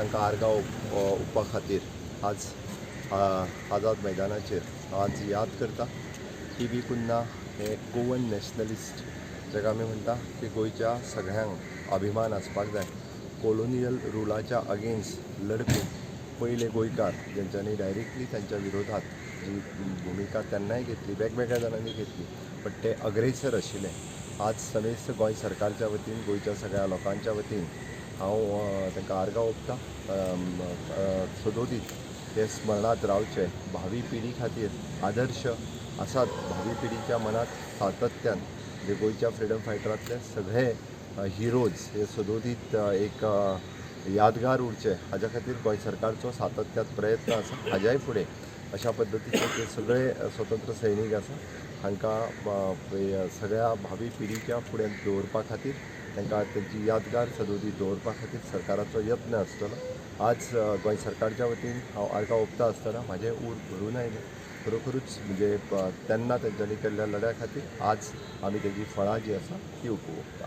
तांकां आर्गां ओंपपा खातीर आज आझाद मैदानाचेर आज याद करता. टी बी कुन्हा हे गोवन नॅशनलिस्ट, जाका आमी म्हणटा की गोंयच्या सगळ्यांक अभिमान आसपाक जाय. कोलोनियल रुलाच्या अगेन्स्ट लढपी पयले गोंयकार, जेंच्यांनी डायरेक्टली तांच्या विरोधात जी भुमिका तेन्नाय घेतली, वेगवेगळ्या जाणांनी घेतली, बट ते अग्रेसर आशिल्ले. आज समेस्त गोंय सरकारच्या वतीन, गोंयच्या सगळ्या लोकांच्या वतीन हांव तांकां आर्गां ओंपता. सदोदीत ते स्मरणांत रावचे, भावी पिढी खातीर आदर्श आसात. भावी पिढीच्या मनात सातत्यान जे गोंयच्या फ्रिडम फायटरांतले सगळे हिरोज हे सदोदीत एक यादगार उरचे हाज्या खातीर गोंय सरकारचो सातत्यात प्रयत्न आसा. हाज्याय फुडें अशा पद्दतीचे ते सगळे स्वतंत्र सैनीक आसा, हांकां सगळ्या भावी पिढीच्या फुड्यांत दवरपा खातीर, तांकां तेंची यादगार सदोदीत दवरपा खातीर सरकाराचो यत्न आसतलो. आज गोंय सरकारच्या वतीन हांव आर्गां ओंपता आसतना म्हाजें उर भरून आयलें. खरोखरूच म्हणजे तेन्ना तेंच्यांनी केल्ल्या लढ्या खातीर आज आमी तेजी फळां जी आसा ती उपभोगता.